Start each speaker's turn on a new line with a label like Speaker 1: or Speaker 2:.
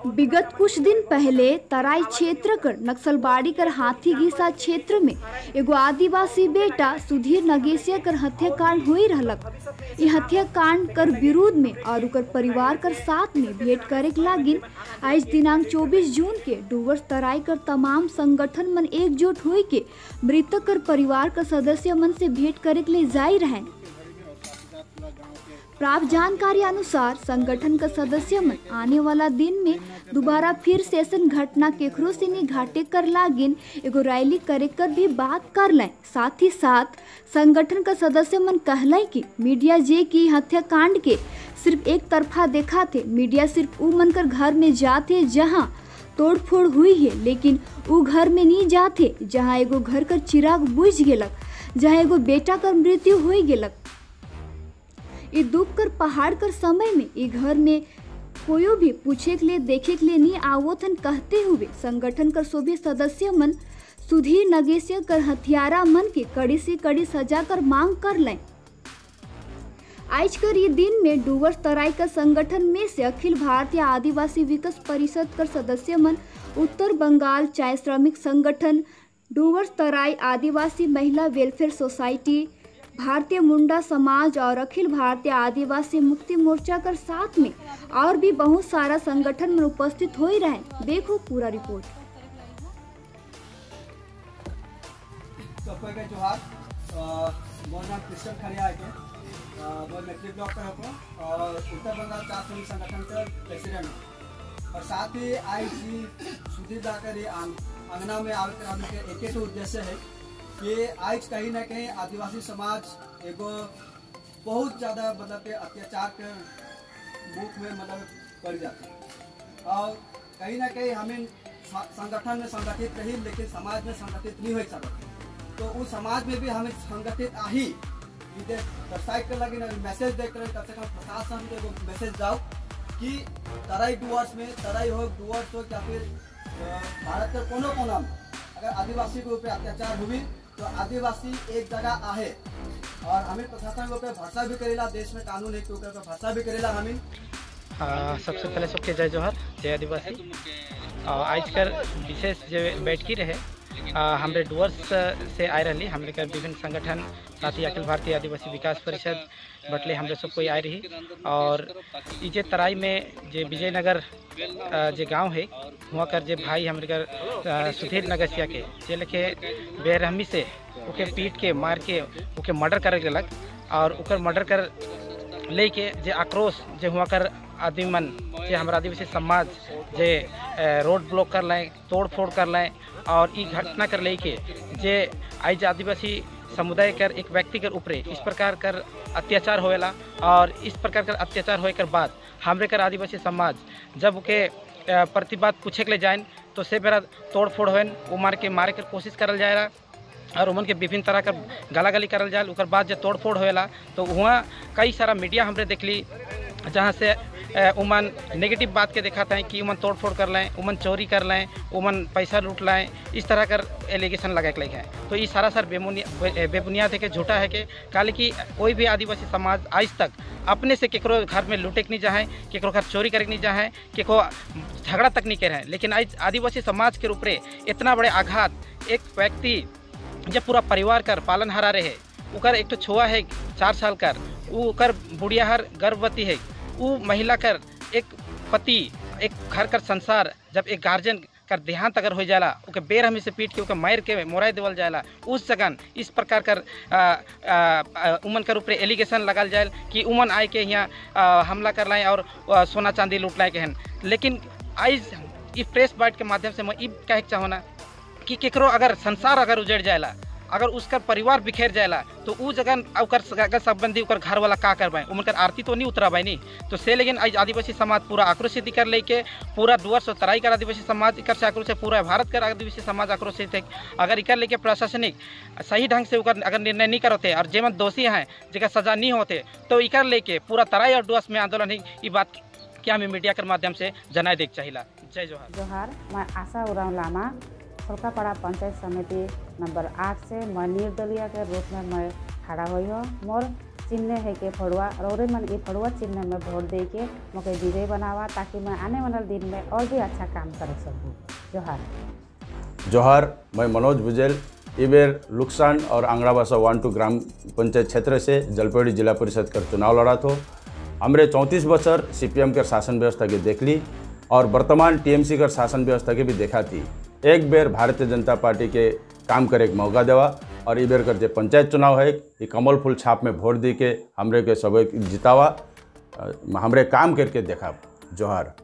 Speaker 1: विगत कुछ दिन पहले तराई क्षेत्र कर नक्सलबाड़ी कर हाथी घिसा क्षेत्र में एगो आदिवासी बेटा सुधीर नगेसिया कर हत्याकांड हुई रहलक। ये हत्याकांड कर विरोध में और उकर परिवार कर साथ में भेंट करे लागिन आज दिनांक 24 जून के डुवर्स तराई कर तमाम संगठन मन एकजुट हुई के मृतक कर परिवार कर सदस्य मन से भेंट करे के लिए जाई रहे। प्राप्त जानकारी अनुसार संगठन का सदस्य मन आने वाला दिन में दोबारा फिर से ऐसा घटना केकरो से नहीं घाटे कर लागिन एगो रैली करे कर भी बात कर लें। साथ ही साथ संगठन का सदस्य मन कहलें कि मीडिया जे की हत्याकांड के सिर्फ एक तरफा देखा थे, मीडिया सिर्फ उ मन कर घर में जाते जहाँ तोड़फोड़ हुई है, लेकिन उ घर में नहीं जाते जहाँ एगो घर कर चिराग बुझ गेलक, जहाँ एगो बेटा कर मृत्यु हो गेलक। ये दुख कर पहाड़ कर समय में ये घर में कोई भी पूछे के लिए देखे के लिए नहीं आवोथन कहते हुए संगठन कर सभी सदस्य मन सुधीर नगेसिया कर हथियारा मन के कड़ी से कड़ी सजा कर मांग कर लें। आज कर ये दिन में डुवर्स तराई का संगठन में से अखिल भारतीय आदिवासी विकास परिषद कर सदस्य मन, उत्तर बंगाल चाय श्रमिक संगठन, डुवर्स तराई आदिवासी महिला वेलफेयर सोसाइटी, भारतीय मुंडा समाज और अखिल भारतीय आदिवासी मुक्ति मोर्चा कर साथ में और भी बहुत सारा संगठन में उपस्थित हो ही रहे। देखो पूरा रिपोर्ट।
Speaker 2: सबको जोहार। मोर नाम कृष्ण खड़िया है, मैं मैट्रिक ब्लॉक पर हूँ और उत्तर बंगाल चाय श्रमिक संगठन के प्रेसिडेंट हूँ। और साथ ही आई जी सुधीर दाकर अंगना में आवे के एक उद्देश्य है कि आज कहीं ना कहीं आदिवासी समाज एगो बहुत ज़्यादा मतलब के अत्याचार के मुख में मतलब पड़ जाते हैं और कहीं ना कहीं हमें संगठन में संगठित रही लेकिन समाज में संगठित नहीं हो सकते, तो उस समाज में भी हमें संगठित आही दर्शाए के लगे मैसेज दे कर कम से कम प्रशासन के एगो मैसेज जाओ कि तराई डुवर्स में, तराई हो डुवर्स हो या फिर भारत के कोनो कोना में अगर आदिवासी के ऊपर अत्याचार हुई तो आदिवासी एक जगह आहे और हमें प्रशासन के ऊपर भरोसा भी करेला, देश में कानून है के ऊपर भरोसा भी करेला हमें।
Speaker 3: सबसे पहले सबके जय जोहार, जय आदिवासी। आज कर विशेष जो बैठकी रहे हमरे डुवर्स से आए रही, हमरे कर विभिन्न संगठन साथ ही अखिल भारतीय आदिवासी विकास परिषद बटले हमरे सब कोई आए रही। और जे तराई में जे विजयनगर जे गांव है वहाँ कर जे भाई हमरे कर सुधीर नगेसिया के जे लेके बेरहमी से ओके पीट के मार के ओके मर्डर करे लग और ओकर मर्डर कर ले के जे आक्रोश जे हुआ कर आदमी मन जे हमारा आदिवासी समाज जे रोड ब्लॉक कर लें, तोड़ फोड़ कर लें और ई घटना कर ले के जे आज आदिवासी समुदाय कर एक व्यक्ति कर ऊपरे इस प्रकार कर अत्याचार होएला और इस प्रकार कर अत्याचार होए कर बाद हमरे कर आदिवासी समाज जब ओके प्रतिवाद पूछे के लिए जाए तो से बेरा तोड़ फोड़ होन, वो मार के मारे कर कोशिश करल जाएला और उमन के विभिन्न तरह का गाला गाली करल जाए। उकर बाद जब तोड़ फोड़ होएला तो वहाँ कई सारा मीडिया हमरे देखली जहाँ से उमन नेगेटिव बात के दिखाते हैं कि उमन तोड़ फोड़ कर लें, उमन चोरी कर लें, उमन पैसा लूट लाएँ, इस तरह कर एलिगेशन लगा के हैं। तो ये सारा सर बेबुनियाद है कि झूठा है कि काले कि कोई भी आदिवासी समाज आज तक अपने से केकरो घर में लूटे के नहीं चाहें, केकरो घर चोरी करे नहीं चाहें, केकरो झगड़ा तक नहीं कर रहे हैं, लेकिन आज आदिवासी समाज के ऊपर इतना बड़े आघात, एक व्यक्ति जब पूरा परिवार कर पालन हरा रहे, उकर एक तो छुआ है 4 साल कर, उकर बुढ़िया हर गर्भवती है, वो महिला कर एक पति एक घर कर संसार जब एक गार्जियन कर देहांत अगर हो जाला ओके बेरहमी से पीट के ओके मार के मोराई देवल जाला, उस जगह इस प्रकार कर उमन कर ऊपर एलिगेशन लगाल जाए कि उमन आए के यहाँ हमला कर लाए और सोना चांदी लूट लाए के हैं। लेकिन आज इस प्रेस बाइट के माध्यम से मैं ये कहे चाहूँ कि केकरो अगर संसार अगर उजड़ जाएला, अगर उसका परिवार बिखेर जाएला तो उ जगह ओकर अगर संबंधी ओकर घर वाला का कर पाए, उनकर आरती तो नहीं उतरा पाए नहीं। तो से लेकिन आज आदिवासी समाज पूरा आक्रोशित कर लेके पूरा डुवर्स और तराई कर आदिवासी समाज इकर से आक्रोश है, पूरा भारत कर आदिवासी समाज आक्रोशित है। अगर इकर लेके प्रशासनिक सही ढंग से ओकर अगर निर्णय नहीं करते और जेमन दोषी हैं जेकर सजा नहीं होते तो इकर लेके पूरा तराई और डुवर्स में आंदोलन है। ये बात क्या हमें मीडिया के माध्यम से जनाए देख चाहिए। जय जोहार।
Speaker 4: जोहार, मैं आशा उरांव लामा, खोलकापाड़ा पंचायत समिति नंबर 8 से मैं निर्दलीय के रूप में मैं खड़ा हुई हूँ। मोर चिन्ह है के फड़ुआ और मन ये फड़ुआ चिन्ह में वोट दे के मोके विजय बनावा ताकि मैं आने वाला दिन में और भी अच्छा काम कर सकूँ। जोहार।
Speaker 5: जोहार, मैं मनोज भुजेल इबेर लुकसान और आंगड़ाबासा 1-2 ग्राम पंचायत क्षेत्र से जलपाईगुड़ी जिला परिषद कर चुनाव लड़ा थो। हमरे 34 बছर सीपीएम के शासन व्यवस्था के देख ली और वर्तमान टीएमसी कर शासन व्यवस्था के भी देखा थी। एक बेर भारतीय जनता पार्टी के काम करे एक मौका देवा और इबेर कर जो पंचायत चुनाव है ये कमल फूल छाप में वोट दी के हमरे के सब जितावा, हमरे काम करके देखा। जोहार।